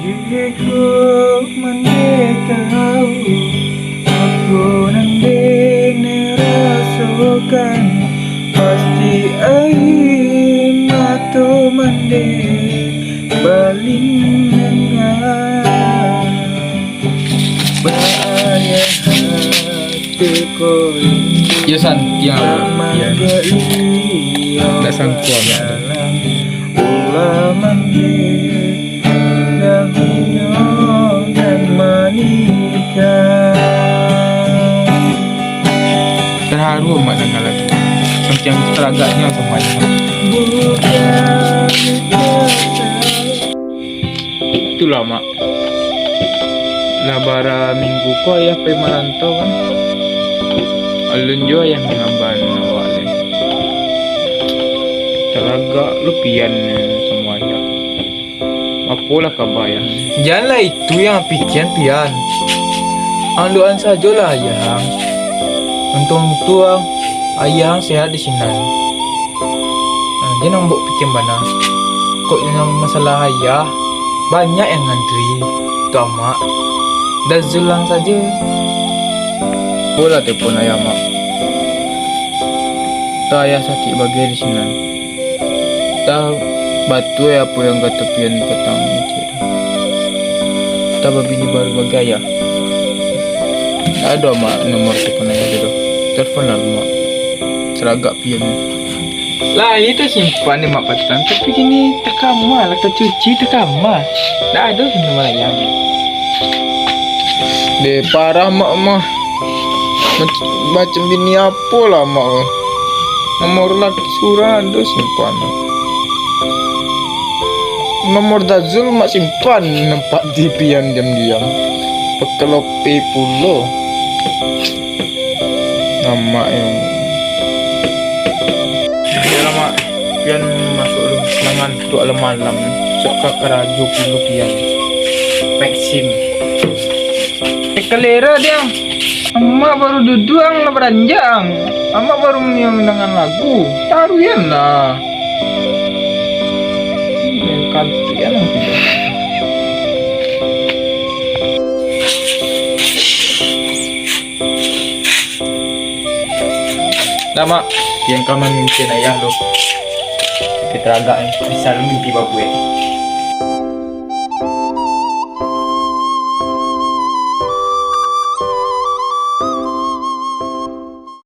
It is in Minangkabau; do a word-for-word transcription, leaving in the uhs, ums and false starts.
Iko mandeh tahu, apo nan den rasokan, pasti aia mato mandeh balinangan. Baayah hati ko rindu. Yo, santiang. Yo. Dak sangko amak tu. Ulah mandeh dahunyo nan manikah. Terharu amak danga lagu. Santiang taragaknyo samo amak. Bukan kata Itulah, Mak. Lah bara minggu ko ayah pai marantau kan. Alun juo ayah mangambaan awak lai. Taragak lo pian samo ayah. Apolah kaba ayah? Janlah itu yang pikian pian. Ang doaan sajolah ayah ang. Untuang-untuang ayah ang sehat di sinan. Nah, jan ambo pikian bana. Kok yang masalah ayah, banyak yang ngantri. Tu amak. Dazul ang sajo. Bolah telepon ayah, Mak. Tah ayah sakik bagai di sinan. Tah batua apo yang kato pian patang itu. Tah babini baru bagai ayah. Ado, Mak, nomor telepon ayah tu. Telepon lah, Mak. Taragak pian. Lah, itu simpan dek Mak patang, tapi kini takama lah, tacuci takama. Dak ado sudah malayang. Deh, parah Mak mah. Mac-, macam bini apo lah Mak mah. Nomor laki surang ado simpan. Nomor Dazul Mak simpan, nampak di pian diam-diam. Pakelope pulo. Amak yang. Yalah, Mak. Pian masuak lu. Jangan tuak lah malam. Sok ka karajo pulo pian. Maxim. Eh, kalera dia. Amak baru duduak, ang lah baranjak, ang. Amak baru manyanyikan lagu. Taruihan lah. Yang kantuian lah. Nah, Mak, yang ka mamimpian ayah tu. Tapi taragak ni, bisa lu mimpi babuek.